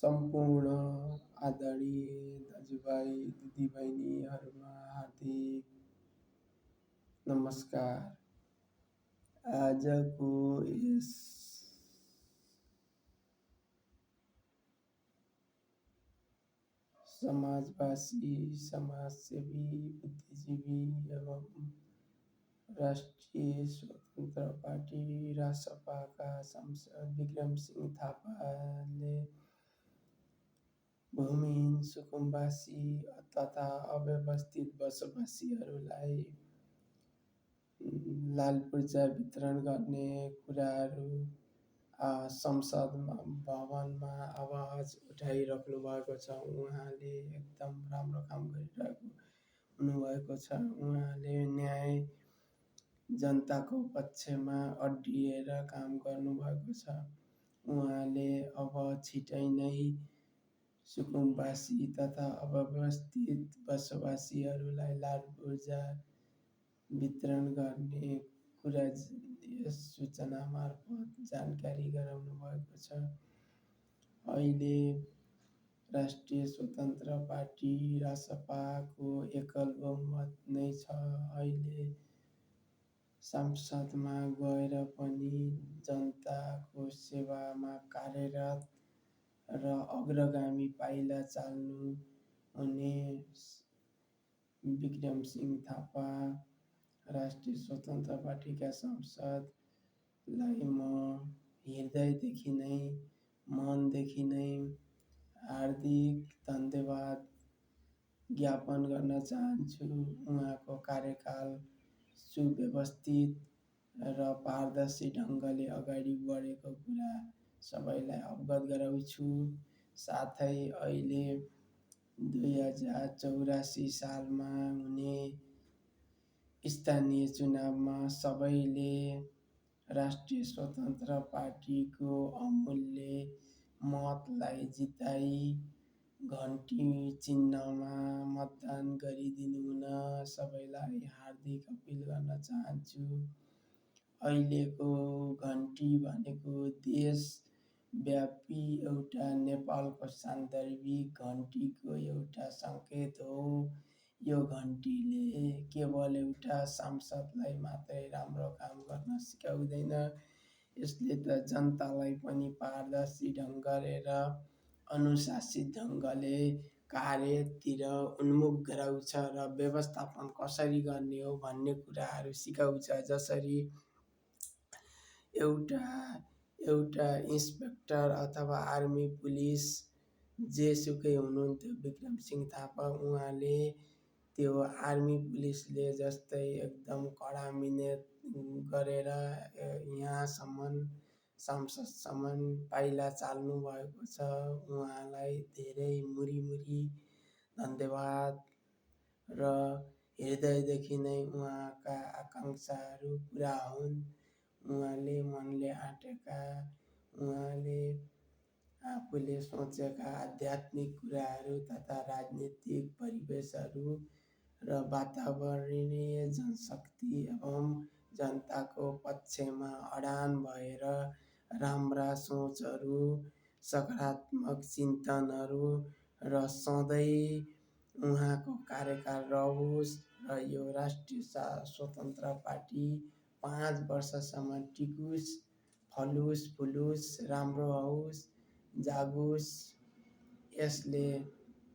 सम्पूर्ण आदरणीय दाजुभाइ दिदीबहिनीहरूमा हार्दिक नमस्कार। आजको यस समाजवासी, समाजसेवी, बुद्धिजीवी एवं राष्ट्रिय स्वतन्त्र पार्टी रासपाका सांसद विक्रम सिंह थापाले भूमिहीन सुकुम्बासी तथा अव्यवस्थित बसोबासीहरूलाई लाल पूर्जा वितरण गर्ने कुराहरू संसद भवनमा आवाज उठाइराख्नु भएको छ। उहाँले एकदम राम्रो काम गरिरहेको हुनुभएको छ। उहाँले न्याय जनताको पक्षमा अड्डिएर काम गर्नुभएको छ। उहाँले अब छिटै नै सुकुम्बासी तथा अव्यवस्थित बसोबासीहरूलाई लाल पूर्जा वितरण गर्ने कुरा यस सूचना मार्फत जानकारी गराउनु भएको छ। अहिले राष्ट्रिय स्वतन्त्र पार्टी रासपाको एकल बहुमत नै छ। अहिले संसदमा गएर पनि जनताको सेवामा कार्यरत र अग्रगामी पाइला चाल्नु हुने विक्रम सिंह थापा राष्ट्रिय स्वतन्त्र पार्टीका सांसदलाई म हृदयदेखि नै मनदेखि नै हार्दिक धन्यवाद ज्ञापन गर्न चाहन्छु। उहाँको कार्यकाल सुव्यवस्थित र पारदर्शी ढङ्गले अगाडि बढेको कुरा सबैलाई अवगत गराउँछु। साथै अहिले 2084 सालमा हुने स्थानीय चुनावमा सबैले राष्ट्रिय स्वतन्त्र पार्टीको अमूल्य मतलाई जिताई घन्टी चिन्हमा मतदान गरिदिनु हुन सबैलाई हार्दिक अपिल गर्न चाहन्छु। अहिलेको घन्टी भनेको देशव्यापी एउटा नेपालको सान्दर्भिक घन्टीको एउटा सङ्केत हो। यो घन्टीले केवल एउटा सांसदलाई मात्रै राम्रो काम गर्न सिकाउँदैन, यसले त जनतालाई पनि पारदर्शी ढङ्गले र अनुशासित ढङ्गले कार्यतिर उन्मुख गराउँछ र व्यवस्थापन कसरी गर्ने हो भन्ने कुराहरू सिकाउँछ। जसरी एउटा इन्सपेक्टर अथवा आर्मी पुलिस जेसुकै हुनुहुन्थ्यो विक्रम सिंह थापा, उहाँले त्यो आर्मी पुलिसले जस्तै एकदम कडा मिहिनेत गरेर यहाँसम्म संसदसम्म पाइला चाल्नु भएको छ। उहाँलाई धेरै मुरी धन्यवाद र हृदयदेखि नै उहाँका आकाङ्क्षाहरू पुरा हुन्। उहाँले मनले आँटेका, उहाँले आफूले सोचेका आध्यात्मिक कुराहरू तथा राजनीतिक परिवेशहरू र वातावरणीय जनशक्ति एवं जनताको पक्षमा अडान भएर राम्रा सोचहरू, सकारात्मक चिन्तनहरू र सधैँ उहाँको कार्यकाल रहोस् र यो राष्ट्रिय स्वतन्त्र पार्टी 5 वर्षसम्म टिकोस्, फलोस् फुलोस्, राम्रो होस्, जागोस्। यसले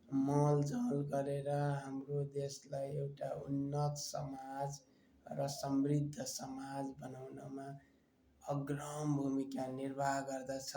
मलजल गरेर हाम्रो देशलाई एउटा उन्नत समाज र समृद्ध समाज बनाउनमा अग्रम भूमिका निर्वाह गर्दछ।